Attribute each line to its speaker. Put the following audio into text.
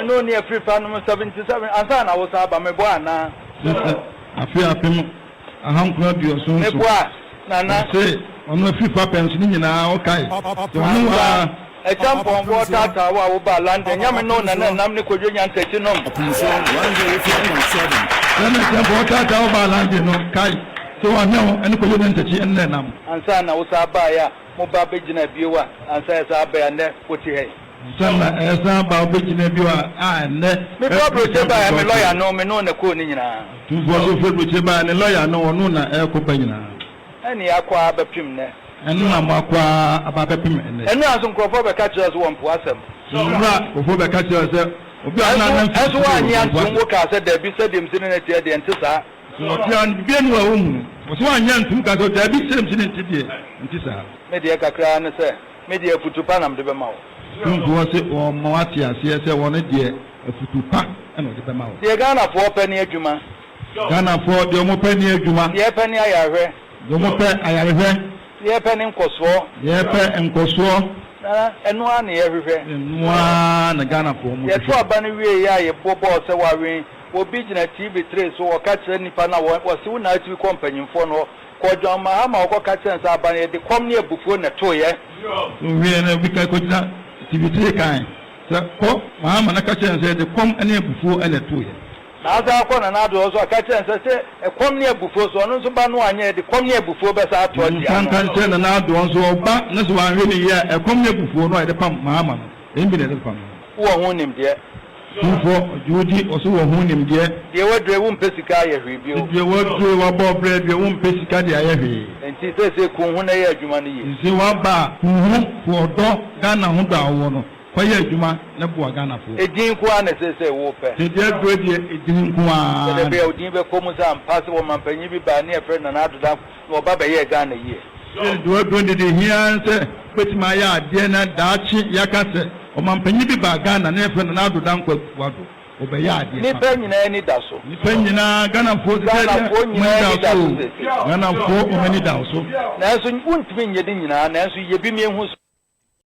Speaker 1: Me ne wo ne afirifa nom 77 ansa na wo san aba, meboa anaa?
Speaker 2: Sɛ afe 1977.
Speaker 1: Meboa, Nana.
Speaker 2: Ɔse ɔno afirifa pɛn so ne nyinaa ɔkae sɛ ɔne wo ara.
Speaker 1: Ɛkyɛ mpɔnkɔ taataa wo a wo baa London, nyɛ me ne wo na na nam ne Kwadwo Nyantakyi nom.
Speaker 2: Sɛ na ɛkyɛ mpɔnkɔ taataa wo baa London no, kae sɛ ɔne wo ne Kwadwo Nyantakyi na ɛnam.
Speaker 1: Ansa na wo san baeɛ a mo ba bɛgyina bio a, ansa yɛsan baeɛ a nnɛ wote ha yi.
Speaker 2: Ansa na ɛsan ba wobɛgyina bio a, a nnɛ.
Speaker 1: Me firi aburokyire baeɛ a me lɔya no me ne wo na ɛkɔɔ ne nyinaa.
Speaker 2: Tumfoɔ nso firi aburokyire baeɛ a ne lɔya no ɔno na ɛrekɔ ba nyinaa.
Speaker 1: Ɛne yɛakɔ ara bɛpem nnɛ.
Speaker 2: Ɛno na moakɔ ara aba abɛpem nnɛ.
Speaker 1: Ɛno ara nso nkurɔfoɔ bɛka kyerɛɛ sɛ wɔmpo asɛm.
Speaker 2: Nnora nkurɔfoɔ bɛka kyerɛɛ sɛ obi a ɔnam nam
Speaker 1: Ɛnso woannye antom, wokaa sɛ, Dabi, sɛdeɛ mese ne no teɛ deɛ, ɛnte saa.
Speaker 2: Sɛ wɔte a, biribiara nni hɔ a wɔnhunu. Wɔse woannye antom kaa sɛ, Dabi, sɛdeɛ mese no nte deɛ, ɛnte saa.
Speaker 1: Me deɛ kakra ara ne sɛ, me deɛ afutu pa na mede bɛma wo.
Speaker 2: Tumfoɔ se wɔma woate aseɛ sɛ wɔno deɛ afutu pa na ɔde bɛma wo.
Speaker 1: Deɛ Ghanafoɔ pɛ ne adwuma.
Speaker 2: Ghanafoɔ deɛ wɔn pɛ ne adwuma.
Speaker 1: Deɛ yɛpɛ ne ayarehwɛ.
Speaker 2: Deɛ wɔn pɛ ayarehwɛ.
Speaker 1: Deɛ yɛpɛ ne nkɔsoɔ.
Speaker 2: Deɛ yɛpɛ nkɔsoɔ.
Speaker 1: Nana, ɛno ara na yɛhwehwɛ.
Speaker 2: Ɛno ara na Ghanafoɔ wɔn hwehwɛ.
Speaker 1: Yɛto aba no wieeɛ a yɛbɔ bɔɔl sɛ wɔawen. Obi gyina TV tray so ɔka kyerɛ nnipa no a wɔse wo na atumi kɔ mpanyinfoɔ no hɔ. Kɔ John Mahama hɔ kɔka kyerɛ no sɛ aba no yɛde kɔm ne abufuo na ɛtoeɛ.
Speaker 2: Wowie no obi ka kɔgyina TV tray kan sɛ kɔ Mahama na ka kyerɛ no sɛ yɛde kɔm ne abufuo na ɛtoeɛ.
Speaker 1: Na asan akɔ Nana Addo hɔ nso aka kyerɛ no sɛ, sɛ ɛkɔm ne abufuo so, ɔno nso ba no anyɛ, ɛde kɔm ne abufuo bɛsan ato atia no.
Speaker 2: Nka nka nkyerɛ Nana Addo nso ɔba na sɛ wanhwɛ no yie a, ɛkɔm ne abufuo no a yɛde pam Mahama no, ɛno bi na yɛde bɛpam no.
Speaker 1: Wowɔ ho nimdeɛ.
Speaker 2: Tumfoɔ, ɔgye wo di, ɔse wɔ ho nimdeɛ.
Speaker 1: Deɛ wadure, wompɛ sika ayɛ hwee bio.
Speaker 2: Deɛ wadure, wabɔ brɛ deɛ, wompɛ sika de ayɛ hwee.
Speaker 1: Nti seesei ku wo ho na yɛ adwuma no yie.
Speaker 2: Seesei waba a, ku wo ho, fo ɔdɔ, Ghana ho dɔ a wowɔ no. Kɔ yɛ adwuma na boa Ghanafoɔ.
Speaker 1: Edin nko ara na ɛsɛ sɛ wo pɛ.
Speaker 2: Sɛ deɛ aduro deɛ edin nko ara.
Speaker 1: Sɛdeɛ ɛbɛyɛ a wo din bɛkɔ mu sɛ ampa sɛ ɔmanpanyin bi baa ne yɛfrɛ no Nana Addo Dankwa na ɔba bɛyɛɛ Ghana yie.
Speaker 2: Sɛ deɛ aduro deɛ deɛ ɛhia ara ne sɛ wobɛtumi ayɛ adeɛ na daakye yɛaka sɛ ɔmanpanyin bi baa Ghana na yɛfrɛ no Nana Addo Dankwa Akufo-Addo ɔbɛyɛ adeɛ pa.
Speaker 1: Nnipa nyinaa ani da so.
Speaker 2: Nnipa nyinaa, Ghanafoɔ sesei deɛ
Speaker 1: Ghanafoɔ
Speaker 2: wɔn
Speaker 1: nyinaa
Speaker 2: ani
Speaker 1: ani
Speaker 2: da
Speaker 1: da
Speaker 2: so
Speaker 1: so
Speaker 2: o.
Speaker 1: sesei.
Speaker 2: Ghanafoɔ wɔn ani da wo so.
Speaker 1: Nanso wontumi nyɛ ne nyinaa nanso yɛ bi mmiɛnhu so.